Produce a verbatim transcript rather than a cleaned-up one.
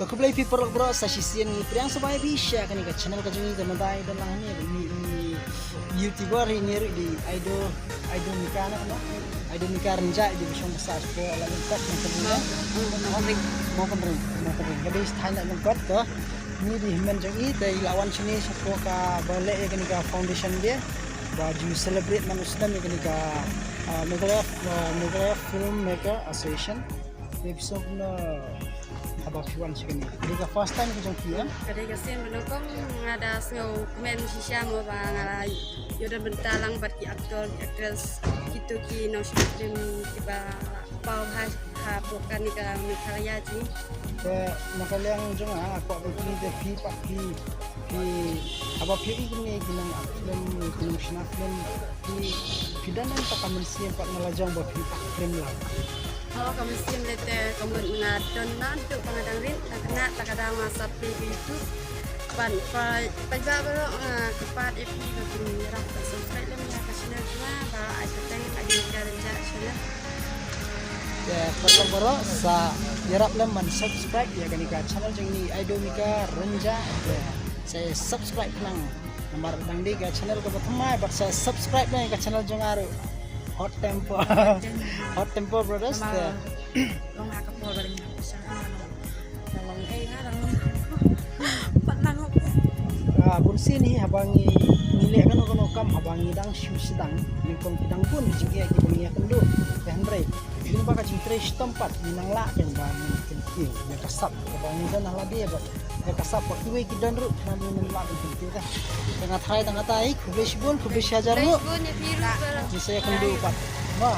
To khublei phi paralok baroh sa shisien ngi pdiang sngewbha ïa phi sha kane ka channel ka jong ngi. Te mynta i don lang hangne i, i YouTuber hi, ngi ruh i dei Idol, Idol Mika na kane. Idol Mika Rynjah i dei ba shong ba sah shapoh Laitumkhrah, Mawkynrein. Mawkynrein. Mawkynrein, Mawkynrein. Ka dei sha thaiñ Laitumkhrah to. Ngi dei hynmen jong i te i la wan shane shapoh kaba leh ïa kane ka foundation day ba ju celebrate man u snem ïa kane ka, ah, Meghalaya, ah, Meghalaya Filmmaker Association. Te phi sngewbha haba phi wan sha kane. Ka dei ka first time ka jong phi, eh? Ka dei ka sien ba nyngkong. Nga da sngewkmen shisha mo ba nga la ïoh don bynta lang bad ki actor, ki actress, kito ki nongshna film kiba paw ha, hapoh kane ka Meghalaya jong ngi. Te na ka liang jong nga, nga kwah ban ong te phi pat phi, phi, haba phi ïohi kine ki nong act film, ki nongshna film, phi, phi don kata ka mynsiem pat na la jong ba phi act film lang? Oh, ka mynsiem lei te ka mut nga don naduh ba nga dang rit, nga khynnah, te ka daw nga sa plie YouTube. Ban, ba, ba baroh nga kyrpad ïa phi ba phin ïarap ban subscribe lem ïa ka channel jong nga ba ai kyrteng Idol Mika Rynjah channel. Te paralok baroh sa ïarap lem ban subscribe ïa kane ka channel jong ngi Idol Mika Rynjah. Te sa subscribe khnang. Namar dang dei ka channel kaba thymmai bad sa subscribe lem ïa ka channel jong nga ruh. Hot Tempo. Hot Tempo Brothers. Namar te long ha ka por ba dang ïa ka channel. Dang long ei nga dang long. Pat nang. Ah, bun sien hi haba ngi, ngi leh kano kano kam haba ngi dang shu sdang, nyngkong ki dang bun jingeh kiba ngi ïakynduh. Te hynrei lyngba ka jingtrei shitom pat ngi nang lah kein ba ngin kyntiew ïa ka sap kaba ngi don ha lade bad ïa ka sap ba kiwei ki don ruh, khnang ba ngin lah ban kyntiew te. Te nga tharai tang katai, khublei shibun, khublei shihajar nguh. Khublei shibun ïa phi ruh. Ngi sa ïakynduh pat. Ba.